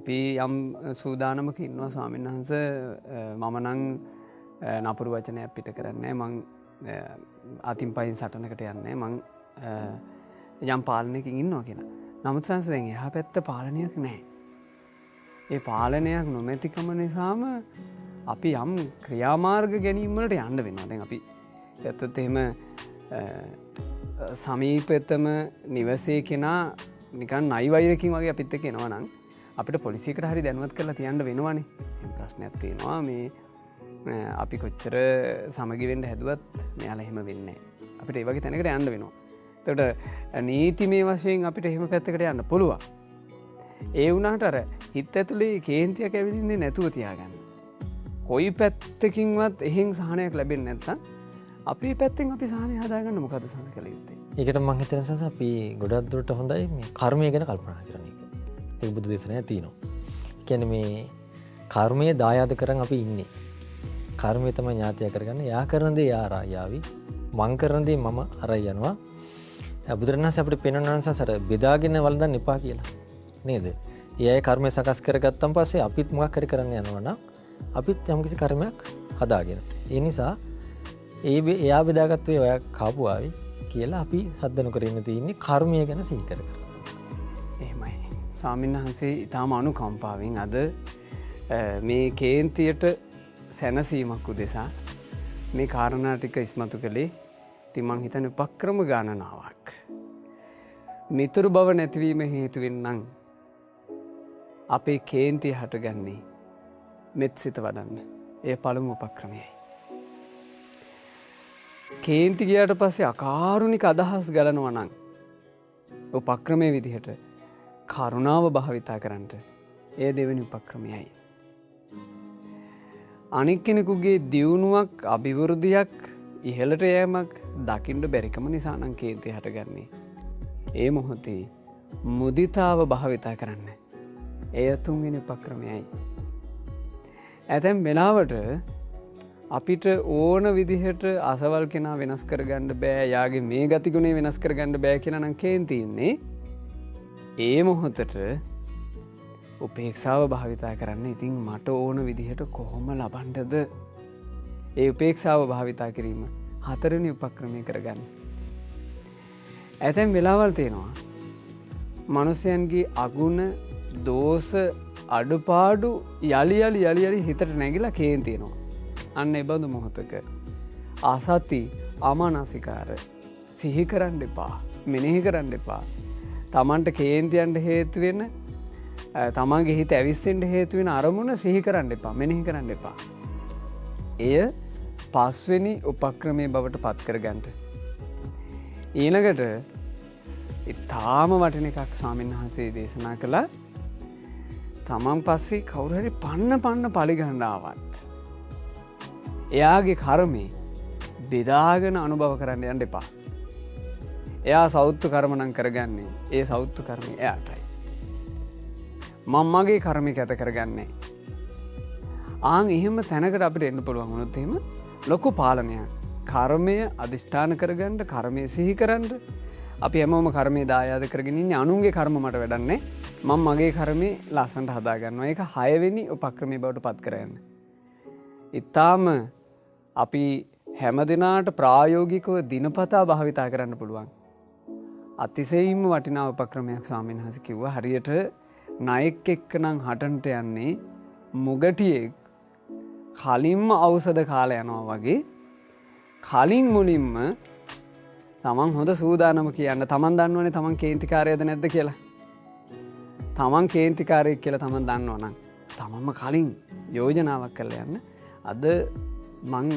අපි යම් සූදානමක ඉන්නවා ස්වාමීන් වහන්සේ, මම නම් නපුරු වචනයක් පිට කරන්නේ, මං අතින් පයින් සටනකට යන්නේ, මං යම් පාලනයකින් ඉන්නවා කියලා. නමුත් සංස දැන් එහා පැත්ත පාලනයක් නැහැ. ඒ පාලනයක් නොමැතිකම නිසාම අපි යම් ක්‍රියාමාර්ග ගැනීම වලට යන්න වෙනවා. දැන් අපි ගත්තොත් එහෙම සමීපතම නිවසේ කෙනා නිකන් නයි වෛරකින් වගේ අපිත් එක්ක එනවා නම් අපිට පොලිසියකට හරි දැනුවත් කරලා තියන්න වෙනවනේ. එහෙම ප්‍රශ්නයක් තියෙනවා මේ අපි කොච්චර සමගි වෙන්න හැදුවත් මෙයාලා එහෙම වෙන්නේ නැහැ. අපිට ඒ වගේ තැනකට යන්න වෙනවා. එතකොට නීතිමය වශයෙන් අපිට එහෙම පැත්තකට යන්න පුළුවන්. ඒ වුණාට අර හිත ඇතුලේ කේන්තියක් ඇවිදින්නේ නැතුව තියාගන්න. කොයි පැත්තකින්වත් එහෙන් සහනයක් ලැබෙන්නේ නැත්නම් අපේ පැත්තෙන් අපි සහනය හදාගන්න මොකද සහන කළ යුත්තේ? ඒකට මං හිතන සංස අපි ගොඩක් දුරට හොඳයි මේ කර්මය ගැන කල්පනා කරන එක. ඒක බුදු දේශනාවේ තියෙනවා. ඒ කියන්නේ මේ කර්මය දායාද කරන් අපි ඉන්නේ. කර්මය තමයි ඥාතිය කරගන්නේ. යා කරන දේ යා අරයි යාවි. මං කරන දේ මම අරයි යනවා. බුදුරණන් අපිට පෙන්වනවා සංස අර බෙදාගෙන වළඳන්න එපා කියලා. නේද? ඒ අය කර්මය සකස් කරගත්තන් පස්සේ අපිත් මොකක් හරි කරන්න යනවා නම් අපිත් යම්කිසි කර්මයක් හදාගෙන. ඒ නිසා එයා බෙදාගත්තු ඒ ඔයා කාපු ආවි කියලා අපි හද්ද නොකර ඉන්න තියෙන්නේ කර්මය ගැන සිහි කර කර. එහෙමයි. ස්වාමීන් වහන්සේ ඊටාම අනුකම්පාවෙන් අද මේ කේන්තියට සැනසීමක් උදෙසා මේ කාරණා ටික ඉස්මතු කළේ. ඉතින් මං හිතන්නේ උපක්‍රම ගණනාවක්. මිතුරු බව නැතිවීම හේතුවෙන් නම් අපේ කේන්තිය හටගන්නේ මෙත් සිත වඩන්න. එය පළමු උපක්‍රමයයි. කේන්ති ගියාට පස්සේ අකාරුණික අදහස් ගලනවා නම් උපක්‍රමයේ විදිහට කරුණාව භාවිතා කරන්නට එය දෙවෙනි උපක්‍රමයයි. අනික් කෙනෙකුගේ දියුණුවක් අභිවෘද්ධියක් ඉහළට යෑමක් දකින්න බැරිකම නිසා නම් කේන්ති හටගන්නේ. ඒ මොහොතේ මුදිතාව භාවිතා කරන්න. එය තුන්වෙනි උපක්‍රමයයි. ඇතැම් වෙලාවට අපිට ඕන විදිහට අසවල් කෙනා වෙනස් කරගන්න බෑ, යාගේ මේ ගතිගුණේ වෙනස් කරගන්න බෑ කියලා නම් කේන්ති ඉන්නේ. ඒ මොහොතට උපේක්ෂාව භාවිතා කරන්න. ඉතින් මට ඕන විදිහට කොහොම ලබන්නද? ඒ උපේක්ෂාව භාවිතා කිරීම හතරවෙනි උපක්‍රමය කරගන්න. ඇතැම් වෙලාවල් තියෙනවා මනුෂ්‍යයන්ගේ අගුණ දෝෂ අඩුපාඩු යළි යළි යළි යළි හිතට නැගිලා කේන්ති එනවා. අන්න ඒ බඳු මොහොතක අසති අමනසිකාර සිහි කරන්න එපා, මෙනෙහි කරන්න එපා. තමන්ට කේන්ති යන්න හේතු වෙන, තමන්ගේ හිත ඇවිස්සෙන්න හේතු වෙන අරමුණ සිහි කරන්න එපා, මෙනෙහි කරන්න එපා. එය පස්වෙනි උපක්‍රමයේ බවට පත් කරගන්නට. ඊළඟට ඉතාම වටින එකක් ස්වාමීන් වහන්සේ දේශනා කළා. තමන් පස්සේ කවුරු හරි පන්න පන්න පලිගන්න ආවත් එයාගේ කර්මේ බෙදාගෙන අනුභව කරන්න යන්න එපා. එයා සෞත්තු කර්ම නම් කරගන්නේ ඒ සෞත්තු කර්මය එයාටයි. මං මගේ කර්මය කැත කරගන්නේ. ආන් එහෙම තැනකට අපිට එන්න පුළුවන් වුණොත් එහෙම ලොකු පාලනයක්. කර්මය අදිෂ්ඨාන කරගන්න, කර්මය සිහි කරන්න. අපි හැමෝම කර්මය දායාද කරගෙන ඉන්නේ. අනුන්ගේ කර්ම මට වැඩක් නෑ. මං මගේ කර්මය ලස්සනට හදා ගන්නවා. ඒක හයවෙනි උපක්‍රමයේ බවට පත් කරගන්න. ඉතාම අපි හැම දිනාට ප්‍රායෝගිකව දිනපතා භාවිතා කරන්න පුළුවන්. අතිශයින්ම වටිනා උපක්‍රමයක් ස්වාමීන් වහන්සේ කිව්වා. හරියට ණයෙක් එක්ක නම් හටන්ට යන්නේ මුගටියෙක් කලින්ම ඖෂධ කාලා යනවා වගේ කලින් මුලින්ම තමන් හොඳ සූදානම කියන්න. තමන් දන්නවනේ තමන් කේන්තිකාරයද නැද්ද කියලා. තමන් කේන්තිකාරයෙක් කියලා තමන් දන්නවනම් තමන්ම කලින් යෝජනාවක් කරලා යන්න. අද මං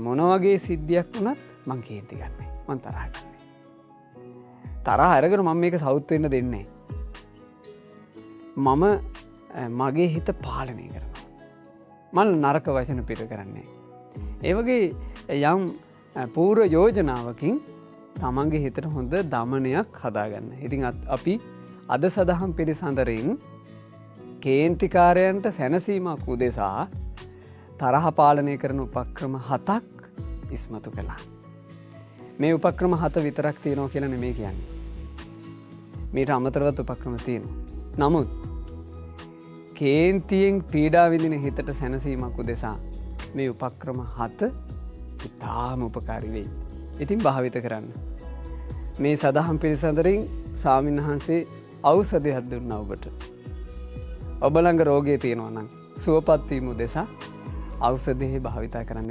මොන වගේ සිද්ධියක් වුණත් මං කේන්ති ගන්නෑ. මං තරහ ගන්නෑ. තරහ අරගෙන මං මේක සවුත් වෙන්න දෙන්නේ නෑ. මම මගේ හිත පාලනය කරනවා. මං නරක වචන පිට කරන්නේ. ඒ වගේ යම් පූර්ව යෝජනාවකින් තමන්ගේ හිතට හොඳ දමනයක් හදාගන්න. ඉතින් අපි අද සදහම් පිළිසඳරින් කේන්තිකාරයන්ට සැනසීමක් උදෙසා තරහ පාලනය කරන උපක්‍රම 7ක් ඉස්මතු කළා. මේ උපක්‍රම 7 විතරක් තියෙනවා කියලා නෙමෙයි කියන්නේ. මීට අමතරවත් උපක්‍රම තියෙනවා. නමුත් කේන්තියෙන් පීඩා විඳින හිතට සැනසීමක් උදෙසා මේ උපක්‍රම 7 ඉතාම උපකාරී වෙයි. ඉතින් භාවිත කරන්න. මේ සදහම් පිළිසඳරින් ස්වාමීන් වහන්සේ ඖෂධයක් දුන්නා ඔබට. ඔබ ළඟ රෝගය තියෙනවා නම් සුවපත් වීම උදෙසා ඖෂධය භාවිතා කරන්න.